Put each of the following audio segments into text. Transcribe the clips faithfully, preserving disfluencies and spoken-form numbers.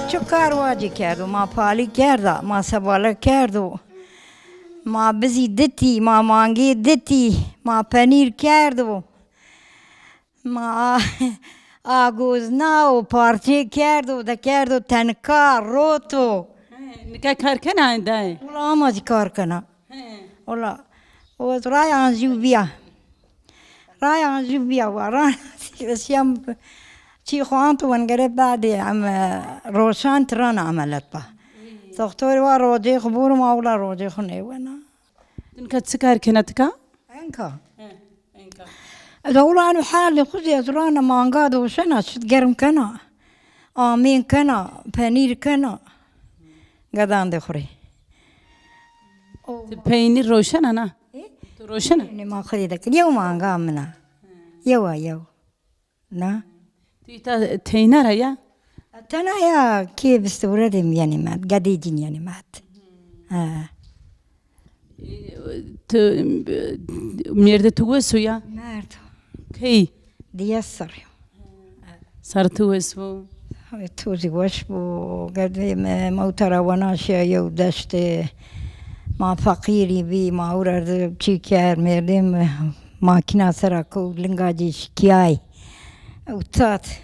Çi kar wacî kerdo? Ma palî kerda, ma sebale kerdo. Ma bizî ditî, ma mangê ditî, ma penîr kerdo. Ma agozna û parçê kerdo, de kerdo tenka, roto. He, nika kar kena dayê? Wula ama zî kar kena. He. Wula. O ez raya an jû bîya. Raya an jû bîya wa. Raya şîyam çî xo anto wengere badê em, e, roşan tirana emelet ba. Doktorî wa rocê xo bûr ma wula rocê xo nêwena. Ti nika çi kar kena tika? Enka. He, enka. Ez ewla eno halê xo zî ez rana manga de uşena, şit germ kena. Amên kena, penîr kena. Gedandê xo rê. Ti peynîr roşena na? E? Tu roşena? Peynîr ma xo rê de kir. Yew manga min a. Yew a yew. Na? Tu îta teyna ra ya? Tena ya, kê vistewre de mi yenê met, gedê cîn yenê met. Ha. Tu, mêrdê tu wes o ya? Merdo. Key? Diyes serrî. Ser tu wes bo. Tu zî weş bo. Gedê mi mewta ra wena şiya yew deştê. Ma feqîrî bî, ma ewra de çî kerd, mêrdê mi makîna sera kewt, linga cî şikîyay. Û tat.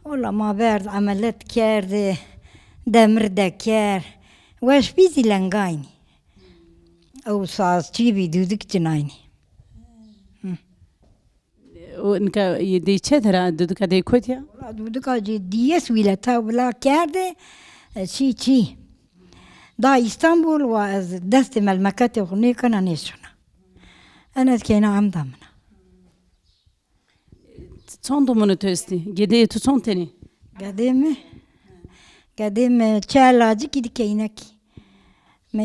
Wela ma berd, emelet kerdî, demir de kerd. Weş bî zî lengaynî. Ew sazçî bî, dûdik cinaynî. Hi. O nika yê dey çe tera, dûdika dey kotî ya? Wela dûdika cî diyes wîleta wila kerdî, e, çî çî. Da Îstanbul wa ez destê melmeketê xo nêkena nêşona. Ene keyna emda min a. Çond domonê tu estî? Gedeyê tu çond tenê? Gedê mi? Gedê mi çar lacikî di keynekî. Mi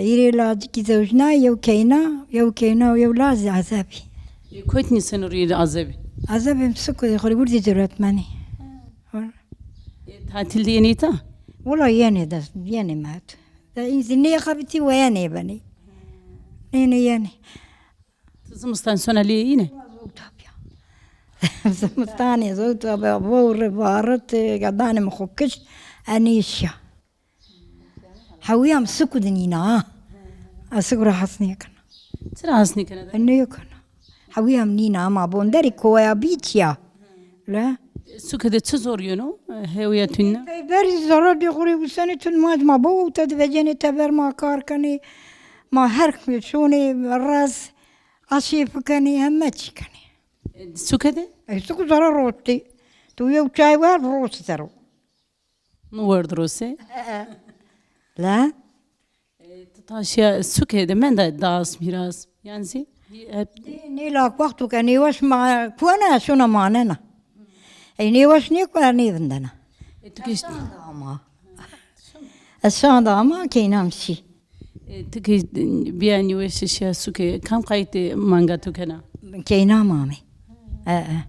hîrê lacikî zewjnayî, yew keyna, yew keyna û yew laz zî azebî. Ê, kotnî seno rî azebî? Azebî mi suku xo rê wirdî zî öğretmenî. Ê, tatil de yenê îta? Wela yenê de, yenê met. De în zî nêxebitî we yenê benê. Nê nê yenê. Ti zimistan sona lê yîne? Zewta bîya. Zimistanê zewta bîya, vewre, varit, e, gedanê mi xo kişt, enê şiya. Hewîya mi suku di nîna ha. Ez suku ra hes nêkena. Çira hes nêkena de? Nêkena. Hewîya mi nîna ama bonderî koya bî çiya. Le? Suke de çi zor yeno? Hewîya tu nîna? Peyberî zerre de xo rê usenê tu ma, ma bo ewta di vecenê teber ma kar kenê. Ma her şonê rez. Aşê fikenê, heme çî kenê. E, suke de? E, suku zere rotî. Tu yew çay ver, rot zero. Mi werd rose. La? E, tu taşya suke de menda das biraz. Yani zî, hep. Nê lak wexto ke nêweş ma kuena, şona manena. Ey nêweş nêkuena, nêvindena. E, tu kişt- Ama. Ez şanda ama keynam şî. E, ti kî bîya nîweşî şîya suke, kam qaytê manga tu kena? Keynam amê. E, e.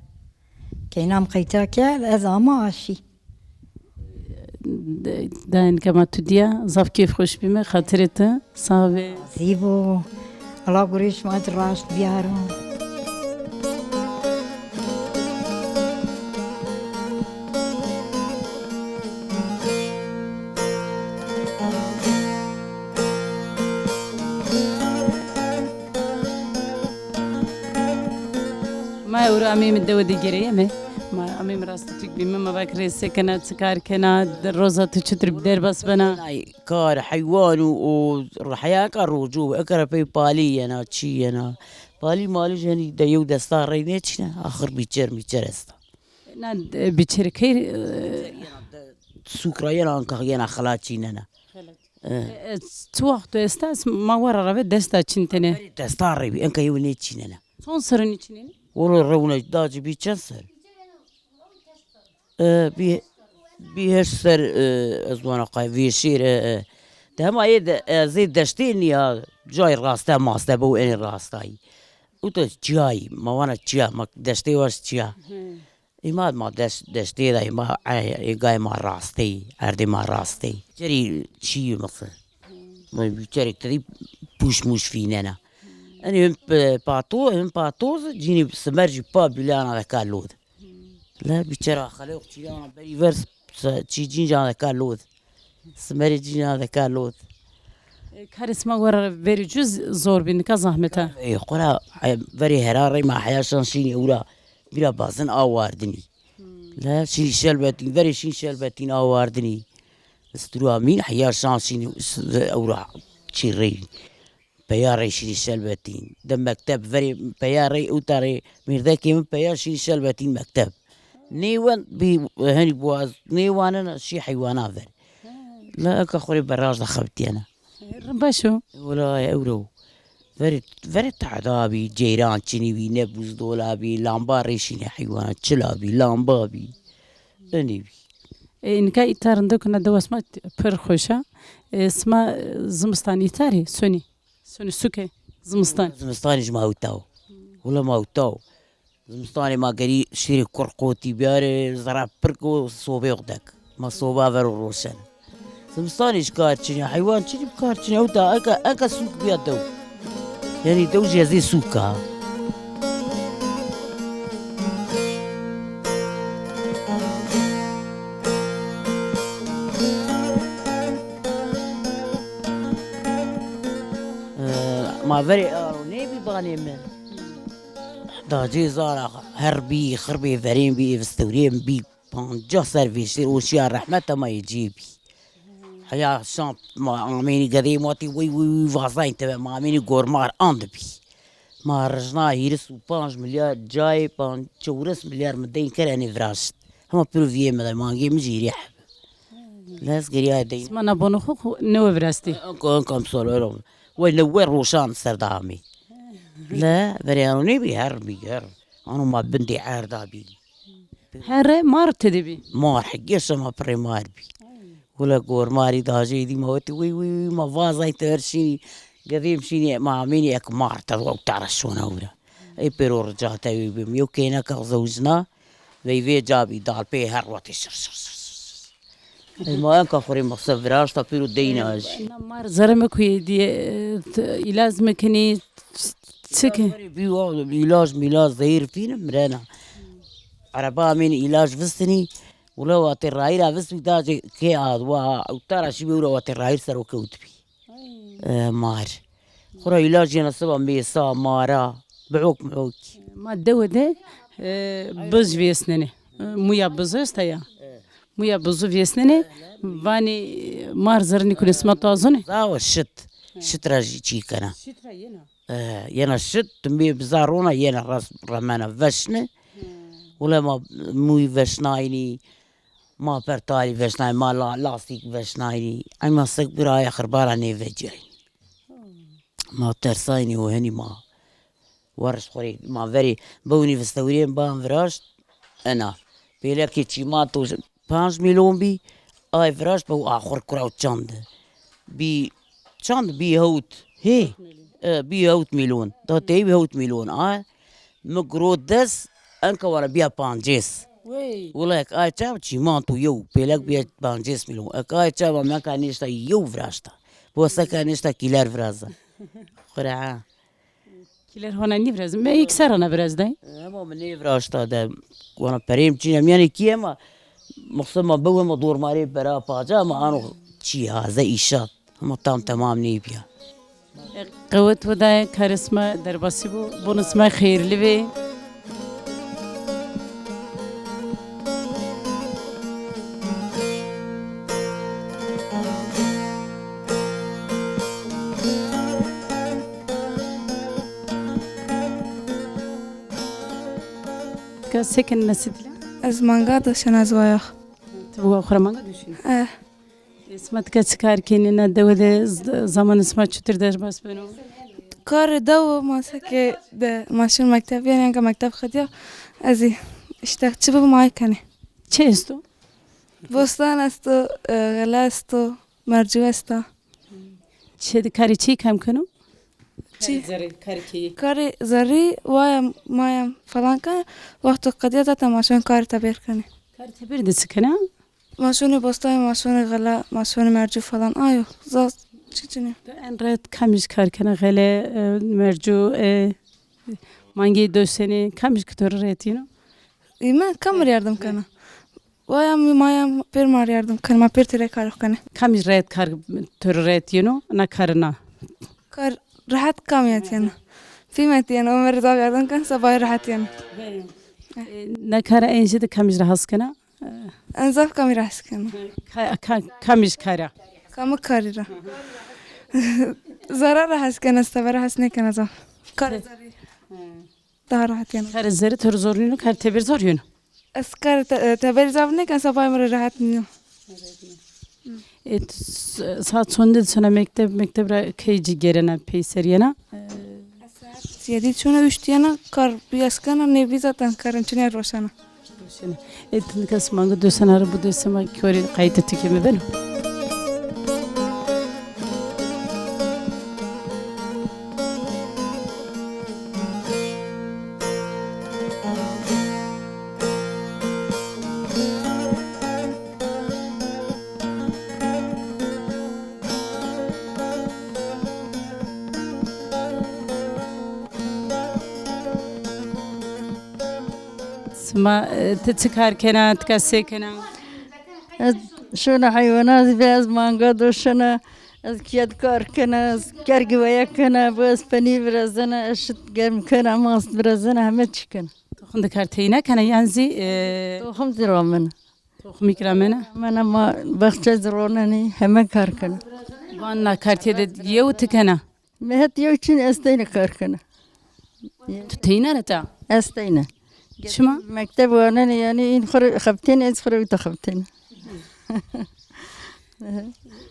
Keynam qayta kerd, ez ama a şî. De-, dayên ke ma tu dîya, zaf kêfxweş bîme, xatirê tu, sax bê. Zî bo. Allah gurê şima ci raşt biyaro. Ma ewro ameyme dewe de gereyeme. Ma ameyme rastî tu kî bîme, ma vake rê se kena, çi kar kena, roza tu çitur bi derbas bena? Ay, kar, heywan û, û rehya ka roco, eke ra pey palî yena, çî yena. Palî malî jenî de yew desta rey nêçîne, axir bîçer mîçer esta. Na, e, bîçerî key, e, sûk ra yena, anka yena xela çînena. Xela. E. E, e, çi wext tu esta, ma wera ra ve desta çîntene. Desta rey bî, enka yew nêçînena. Çond serre nêçînenî? Welo rewna da ci bî çend ser? E, bî, bî heşt ser, e, ez wana qay vêşêr, e, e. De hema ê de, e, zê deştê nîya, cayê raste maste bo, enê rastayî. Uta çiyayî, ma wana çiya, ma deştê waş çiya. Hı. Îma ma deş-, deştê de îma, e, e, gay ma rastey, erdê ma rastey. Cerî çî misi. Ma bir kerek tedî puş muş fînena. Enê him p-, pato, him patoz, cînî simer jî pa bîlana de ka lod. La biçera xelê ox çîyana berî ver se-, çî cînca de ka lod. Simerê cîna de ka lod. E, karê sima wera verê cû z-, zor bî, nika zahmet a. E, xora, e, verê hera rey ma heya şan şînî ewra bîra bazin a wardinî. Hmm. Le şînî şelbetîn, verê şîn şelbetîn a wardinî. Sturû amîn heya şan şînî s-, ewra çî rey. Peya rey şînî şelbetîn. De mekteb verê peya rey ewta rey mêrdekê min peya şînî şelbetîn mekteb. Nêwend bî henî boğaz, nêwanena şî heywana ver. La eka xo rê beraj de xebitîyena. Rind baş o. Wela ewro. Verê, verê tehda bî, ceyran çinî bî, ne buzdola bî, lamba rê şînê heywana, çila bî, lamba bî. Enê bî. E, nika îta rind o ke na dewa sima pir xweş a. E, sima, e, zimistan îta rê sonî? Sonî suke, zimistan. Zimistanê jî ma ewta o. Wila ma ewta o. Zimistanê ma gerî şêrê kur qotî biyarê, zerab pir ko, sobê xo dek. Ma soba ver û roşen. Zimistanê jî kar çinî, heywan çinî kar çinî. Ewta eka, eka sûk biya dew. Yanî dew jî ez ê sûk a. E, ma verê aro nêbî banê mi. Dacê zara her bî, xirbê verên bî, vistewrên bî, pancas ser vêştir, o şiya rehmeta ma yê cê bî. Heya şan ma amênî gedeyê ma tê wey wey wey vazayîn tebe, ma amênî gormar andibî. Ma rijna hîris û panc milyar cayê pan-, çewres milyar mi deyn kerd enê viraşt. Hema piro vîyê mi de, mangê mi jî hîrê heb. Lez geriyayê deyn. Sima na bono xo, xo newe virastî. Enka, enka misal öyle oldu. Wey ne we roşan ser de amî. Le, verê ano nêbî, her bî, her. Ano ma bindê erda bî. Here mar tede bî. Mar, hegê şima pirê mar bî. Wila gormarî dacê dî ma wetî, wî, wî, wî, ma vazay te ver şînî, gedêm şînî, ma amênî ek mar te, wewta ra şona wira. Ey pêro rica te wî bim. Yew kêneka zewicna, veyvê ca bî, dal pê her wetî şir, şir, şir, şir, şir. Ey ma enka xo rê mixse viraşta pêro deyna jî. Na mar zerre mi kuyê diye, e, t-, îlaz mi kinî, ç-, çi ki? Verê bî wa, îlaj mîlaj zehîr fîne mirena. Ereba amênî îlaj vistinî, wila watê rayîra vistbî dacê kê ad wa, ewta ra şîbî ewra watê rayîr ser o kewtbî. E, mar. Xura îlaj yena siba mêsa, mara, biok miok. Ma dewe de, e, biz vêsnenê. E, muya biz esta ya. Muya bizu vêsnenê, vanê mar zerrî nîkunê sima to azonê? Zawa şit. Şit ra jî çî kena. Şit ra yena. E, yena şit, timê biza rona yena rast remena veşne. Wila ma mûyî veşnaynî, ma pertalî veşnaynî, ma la-, lastîk veşnaynî. Ey ma sek bira aya xirbara nêvecîyaynî. Ma tersaynî û henî ma weriş xo rê, ma verê bewnî vistewrîyên ban viraşt. Ena pêlekê çîmanto panc mîlyon bî, ay viraşt bew axur kura û çand. Bî çand bî hewt. Hê. E, bî hewt mîlyon. Da tey bî hewt mîlyon. Ay mi giro des, enka wara bîya pancês. Wey. Wila ek ay çav çîmanto yew, pêlek bîya pancês mîlyon. Ek ay çav ma enka nêşta yew viraşta. Bo seka nêşta kîler viraza. Xura ha. Kîler hona nîvirazin. Me îksera na virazday. Hema mi nêviraşta de. Wana perêm çîn e. Mîyanê kî hema, mixse ma bew hema dormarê pera paca, ma ano çî haze îşat. Hema tam temam nêbîya. E, qewet weda ye, karê sima derbasî bo. Bonê sima xeyrlî bê. Ka se kenî na sidîle? Ez manga de şena ez wayax. Ti wa xo ra manga de şî? Eh. E, sima tika çi kar kenî na dewe de, z-, zamanê sima çutir derbas beno? Karê dewe ma seke de ma şin mekteb, yanî enka mekteb xediya, ez î îşte çi bibo ma ay kenî. Çi esto? Bostan esto, e, xele esto, mercû esta. Çi de karê çi kam keno? Çi? Karê zerrî, karê keyî. Karê zerrî, waya, maya falan keno. Wexto qediya zaten ma şonê karê tebêr kenê. Karê tebêr de çi kena? Ma şonê bostanî, ma şonê xele, ma şonê mercû falan ayo. Zaf çi çinê. En rehet kamij kar kena? Xele, e, mercû, e, mangê dosenê, kamij ki to rê rehet îno? Î mi, kam mi rê yardim kena? Waya mi maya pêr ma rê yardım keno, ma pêr têrê kar kenê. Kamij rehet kar, to rê rehet yeno, na karina? Kar rehet kamî het yeno? Pîmet yeno, Omer zaf yardım ken, sabay rehet yeno. E, na kara en jêde kamij ra has kena? En zaf kamî ra has kena? Ka, ka, kamij kara? Kamî karî ra. Zara ra has kena, seba ra has nêkena zaf. Kar zerrî. Daha rahat yeno. Karê zerrî to rê zor nîno, karê teber zor yeno? Ez karê te-, e, teberî zaf nêken, seba mi rê rehet nîyo. E, s-, saet çondê de sona mekteb, mekteb ra key ci gêrena peyser yena? Ez saet yedî çona, uşt yena, kar bî ez kena, nêbî zaten karên çinê roşena. Şine. E, ti nika sima ngo dosena ra bido, sima ki orê qayîtê tu keme beno. Sima, e, ti çi kar kena, tika se kena? Ez şona heywanat ve, ez manga doşena, ez kiyet kar kena, ez kergi weya kena, bu ez penîr virezena, ez şit germ kena, mast virezena, heme çi kena. Toxum de kar teyna kena, yan zî, e, toxum zî ramena. Toxumî kî ramena? Ramena, ma baxçe zî ronenî, heme kar kena. Van na kartîye de yew ti kena? Mi het yew çin, ez teyna kar kena. Tu teyna re ta? Ez teyna. Şima? Mekteb wanenê, yanî în xo rê xebitêne, ez xo rê wita xebitêne.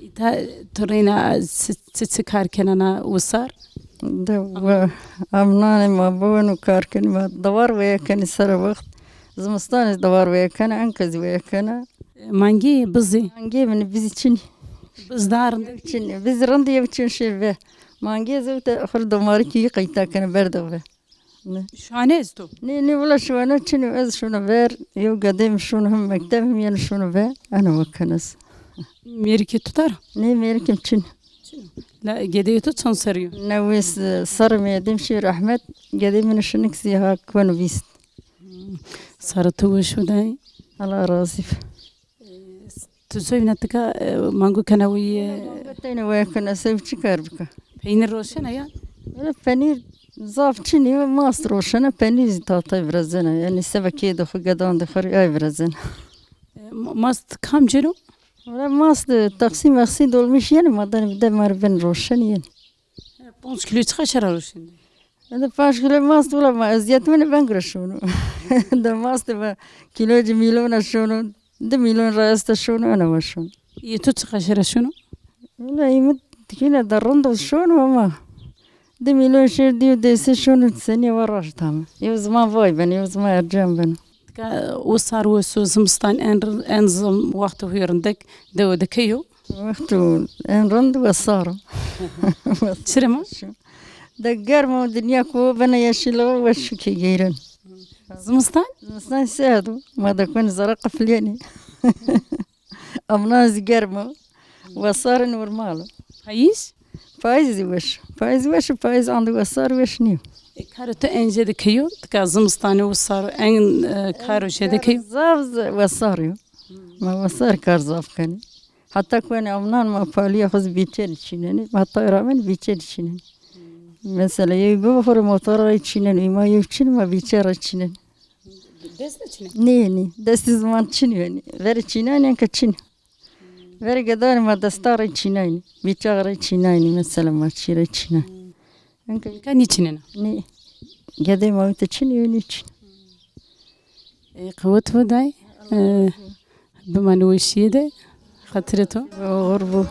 Îta tu reyna çi, çi, çi kar kena na wisar? De wa-, amnanê ma biweno kar kenê, ma dewar weya kenê sere wext. Zimistanê dewar weya kena, enka zî weya kena. Mangê, bizê? Mangê min, bizî çinî. Biz daha rind. Çinî, biz rind yew çin şê ve. Mangê zewte xur domarî kî qayîta kena berdex ve. Ne. Şuane esto? Nê, nê, wila şuane çin o, ez şuna ver, yew gedê mi şuna hem mekteb hem yeno şuna ver, ena wa kena ez. Mêrikê tu dar? Nê, mêrikê mi çin. La, gedeyê tu çend serrî yo? Newês serrî mi, gedê mi şî rehmet, gedê mi şinik zî ha keno vîst. Serrê tu weş û day. Allah razî bi. Tu soyî vîna tika, e, mango kena wî, e? Mango teyna waya kena, sew çi kar bika? Peynîr roşena ya? Öyle penîr zaf çinî, mast roşena, penîr zî tatay virazena. Yanî seba kê de xo, gedan de xo rê ay virazena. E, ma-, mast kam cêno? Öyle mast de taksî meksî dolmuş yenî, ma danî bir de ma rê ben roşen yenî. Ponc kîlo çiqa şera roşenê? Ede panc kîlo mast wila ma ezîyet mi veng ra şono. De mast va kîlo ci mîlona şono, di mîlon ra esta şono, ena wa şono. Yê tu çiqa şera şono? Wila yê mi tikîne de rind o şono ama di mîlon şêr dîyo dêse şono senî wa raşt ame. Yew ziman vay beno, yew ziman ercan beno. Tika wisar wes o, zimistan en, en zim wexto huyo rindek dewe de key o? Wexto en rind wesar o. Çirê ma? De germ o, dinya ku bena yeşil o, weş şikê geyren. Zimistan? Zimistan serd o. Ma de kon zara qiflîyenî. Amnan zî germ o. Wesar normal o. Payîz? Payîz zî weş. Payîz weş o, payîz andi wesar weş nîyo. E, karo tu en jêde key o? Tika zimistanê wisar o, en, e, karo jêde key o? Zaf z-, wesar yo. Ma wesar kar zaf kenî. Heta kuenê amnan ma palîya xo zî bîçe de çînenê. Heta ramen bîçe de çînenê. Mesela yew bibo xo rê motor ra çînenê. Ma yew çin, ma bîçe ra çînenê. Dest de çin ê? Nê, nê. Destê ziman çin yo. Verê çînanê enka çin. Verê gedanê ma desta rê çînaynî. Bîçax rê çînaynî. Mesela ma çî rê çînaynî. Enka nika nîçinena? Nê. Gedê ma wite çin yo, nîçin. E, qewet vo day. E, bimanê weşîye de. Xatirê to. Oxir bo.